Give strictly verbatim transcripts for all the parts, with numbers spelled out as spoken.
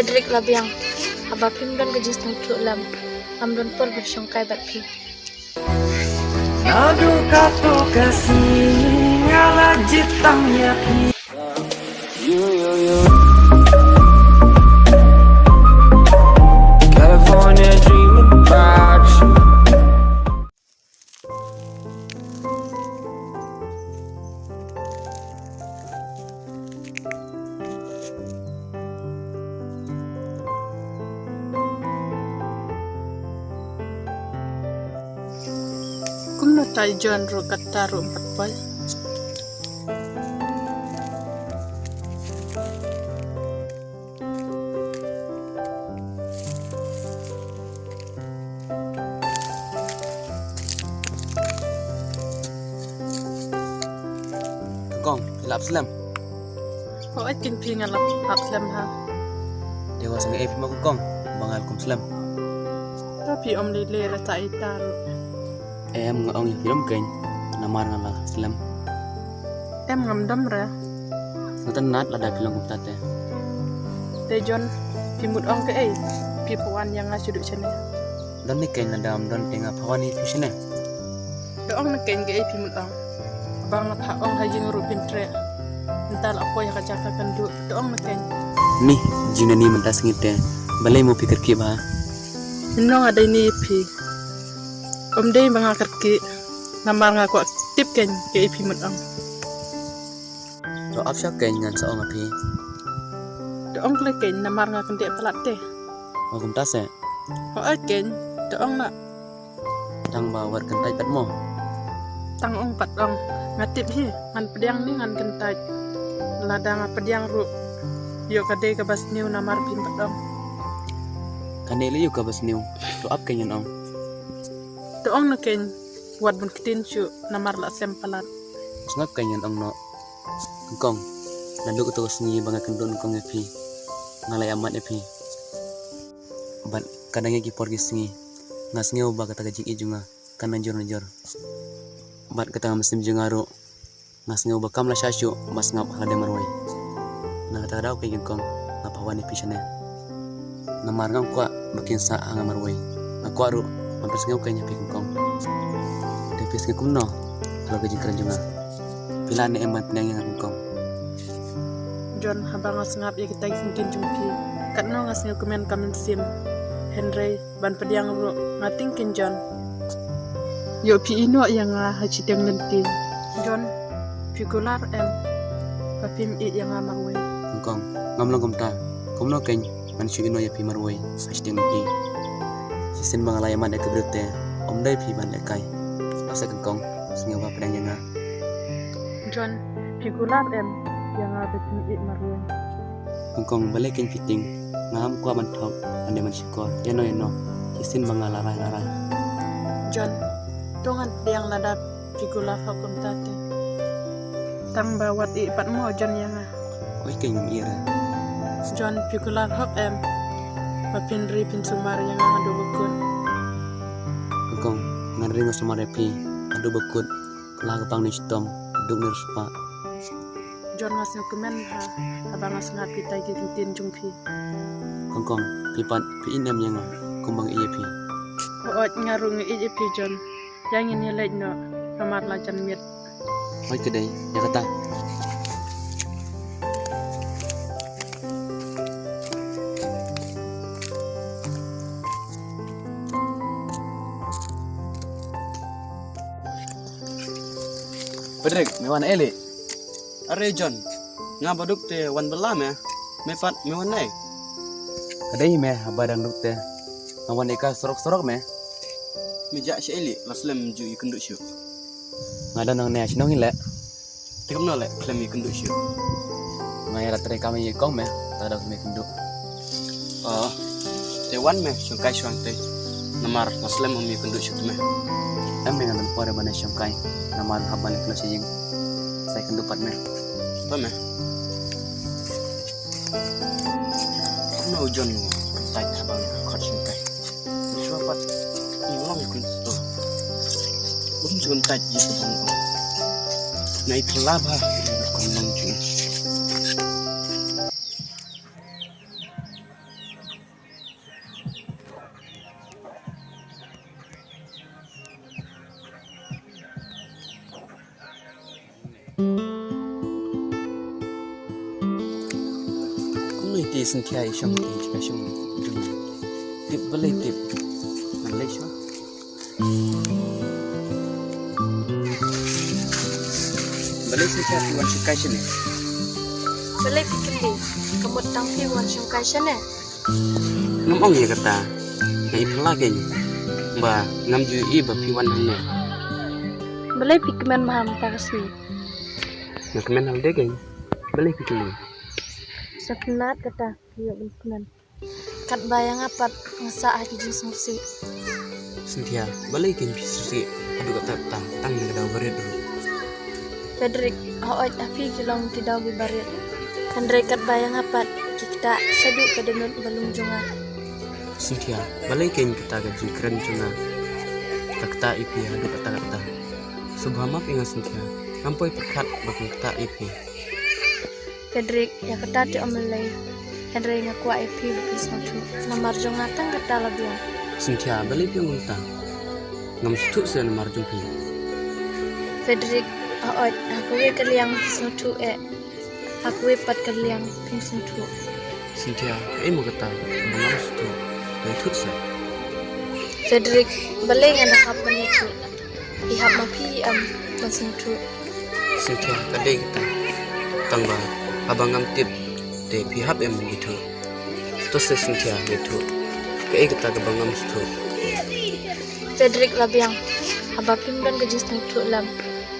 Rik la biang. Haba phim don ka jingsngewthuh lem, ngam don por ban shongkai bad phi. Naduh katto ka sngi nga la jied tang ïa phi. California dreaming about you. Kumno tai John ruh katta ruh em pat poi. Kong, phi la ap slem? Hooid keiñ phi, nga la ap slem ha. Te wat sngew ei phi mo Kong, ba nga la kum slem. Ta phi ym lei lei ra ta ita ruh. Em, nga ong ïa phi ruh keiñ, namar nga la slem. Em, ngam dom re. Nga tang nat lada phi long kumta te. Te John, phi mut ong kaei? Phi phawan ïa nga shuh duh shane. Don ne keiñ, lada ym don te nga phawan ïa phi shane. To ong ne keiñ kaei phi mut ong. Ba nga pha ong ha ïing ruh phin treh. Mynta la poi ha ka jaka kynduh. To ong ne keiñ. Ni, jingna ni mynta sngi te. Balei mo phi kyrkieh bha? Mynno nga dei ni ïa phi? Ym dei ba nga kyrkieh, namar nga kwah tip keiñ kaei phi mut ong. To ap sha keiñ, ngan sa ong ïa phi. To ong khlem keiñ, namar nga kyndit palat te. Ong kumta se. Hooid keiñ, to ong na. Tang ba wat kyntait pat mo. Tang ong pat ong, nga tip hi, ngan pdiang ne ngan kyntait. Lada nga pdiang ruh, ïoh ka dei kaba sniew namar phim pat ong. Kane lei ïoh kaba sniew, to ap keiñ ngan ong. To ong ne keiñ, wat bun ktien shuh, namar la slem palat. Sngap keiñ ngan ong noh. Kong, naduh kato ka sngi ba nga kynduh nyngkong ïa phi, nga la ïamat ïa phi. Bad ka dang ïa ki por ki sngi, nga sngew ba kata ka jingïeit jong nga kan nanjor nanjor. Bad kata ka mynsiem jong nga ruh, nga sngew ba kam la shah shuh ba sngap ha lade marwei. Na kata ka daw keiñ Kong, nga phawan ïa phi shane. Namar ngam kwah ba kin sah ha nga marwei. Nga kwah ruh ban pynsngew keiñ ïa phi Kong. Te phi sngew kumno halor ka jingkren jong nga? Phi lah ne em ban pdiang ïa nga Kong? John, haba nga sngap ïa kita ki ktien jong phi, katno nga sngew kmen ka mynsiem. Hynrei ban pdiang ruh nga tieng keiñ John. Ïoh phi ïehnoh ïa nga ha shiteng lynti. John, phi kular em ba phim ïeit ïa nga marwei? Kong, ngam long kumta. Kumno keiñ ngan shu ïehnoh ïa phi marwei ha shiteng lynti? Shisien ba nga la ïamat ïa ka briew te, ym dei phi ban lehkai. Lehse Kong, sngew ba pdiang ïa nga. John, phi kular em ïa nga ba phim ïeit marwei? Kong, balei keiñ phi tieng? Ngam kwah ban thok lane ban shukor ïano ïano shisien ba nga la rai la rai. John, to ngan pdiang lada phi kular hok kumta te. Tang ba wat ïeh pat mo John ïa nga. Oi keiñ ngam ïeh re. John, phi kular hok em ba phin ri phin sumar ïa nga haduh ba kut? Kong, ngan ri ngan sumar ïa phi haduh ba kut. Kylla ka pang ne shitom, duk ne riewspah. John, nga sngewkmen ha haba nga sngap kita ki ktien jong phi. Kong, phi pat phi ïeit ne em ïa nga kumba nga ïeit ïa phi? Hooid, nga ruh nga ïeit ïa phi John. Ïa ngin ïaleit noh namar la jan miet. Hooid ka dei, ïa kata. Patrick, me wan ei lei? Are John, nga ba duk te wan bylla me. Me pat me wan ei? Ka dei me haba dang duk te nga wan ei ka surok surok me. Me jah shaei lei, la slem ju ïakynduh shuh? Nga don hangne ha shnong hi lei. Te kumno lei khlem ïakynduh shuh? Nga ïa la trei kam ïa i kong me, ta ka daw khlem ïakynduh. Oh, te wan me shongkai shuwa te. Namar la slem ym ïakynduh shuh te me. Em me, nga don por ban shongkai. Namar hap ban leit khlem sha ïing. Sa ïakynduh pat me. Te me. Kumno u John u kyntait haba nga khot shongkai? Shuwa pat u long kyntait. Um ju kyntait ïa ka bang u. Nga i phylla bha. Kum long ju. Synthia, i shong ki, i shong. Tip, balei tip? Balei shong? Balei Synthia phi wan shong kai shane? Balei phi kylli? Ka mut tang phi wan shong kai shane? Ngam ong ïa kata. Nga i phylla kein ba ngam ju i ba phi wan hangne. Balei phi kmen bha mynta ka sngi? Nga kmen halde kein. Balei phi kylli? Sa kynad kata. Ïa, ban kmen. Katba ïa nga pat nga sah ha ki jingsngewsih. Synthia, balei kein phi sngewsih haduh katta katta, tang na ka daw barit ruh? Frederick, hooid, ha phi ki long ki daw ki barit. Hynrei katba ïa nga pat ki ktah shaduh ka dohnud ba lung jong nga. Synthia, balei kein kata ka jingkren jong nga ka ktah ïa phi haduh katta katta? Sngewbha map ïa nga Synthia, ngam poi pyrkhat ba kin ktah ïa phi. Frederick, ïa kata te ym lei. Hynrei nga kwah ïa phi ba phin sngewthuh. Namar jong nga tang kata la biang. Synthia, balei phi ong kumta? Ngam sngewthuh shuh namar jong phi. Frederick, hooid, ha kawei ka liang phi sngewthuh eh. Ha kawei pat ka liang phim sngewthuh. Synthia, kaei mo kata ba ngam sngewthuh? Ïathuh seh. Frederick, balei ngan hap ban ïathuh? Phi hap ma phi em ban sngewthuh? Synthia, ka dei kata. Tang ba haba ngam tip te phi hap em ban ïathuh? To seh Synthia, ïathuh. Kaei kata kaba ngam sngewthuh? Frederick, la biang. Haba phim don ka jingsngewthuh lem,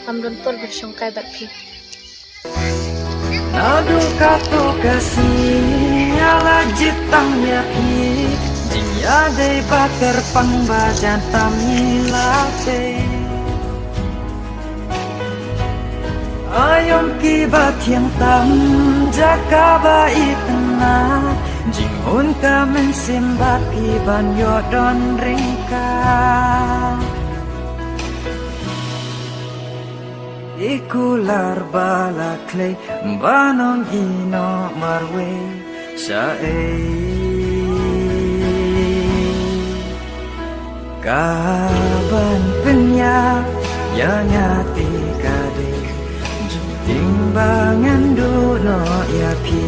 ngam don por ban shong kai bad phi. Naduh katto ka sngi nga la jied tang ïa phi. Jingïadei ba kyrpang ba jan tam ngi la tei. Aïom kiba thiang tam jaka ba itynnat. Jinghun ka mynsiem bad phi ban ïoh don ryngkat. I kular ba la khlei ban ong ïehnoh marwei shaei. Kaban pynïap ïa nga te ka dei jingtieng ba ngan duh noh ïa phi.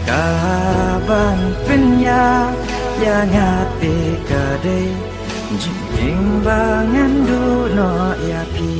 Kaban pynïap ïa nga te ka dei jingtieng ba ngan duh noh ïa phi.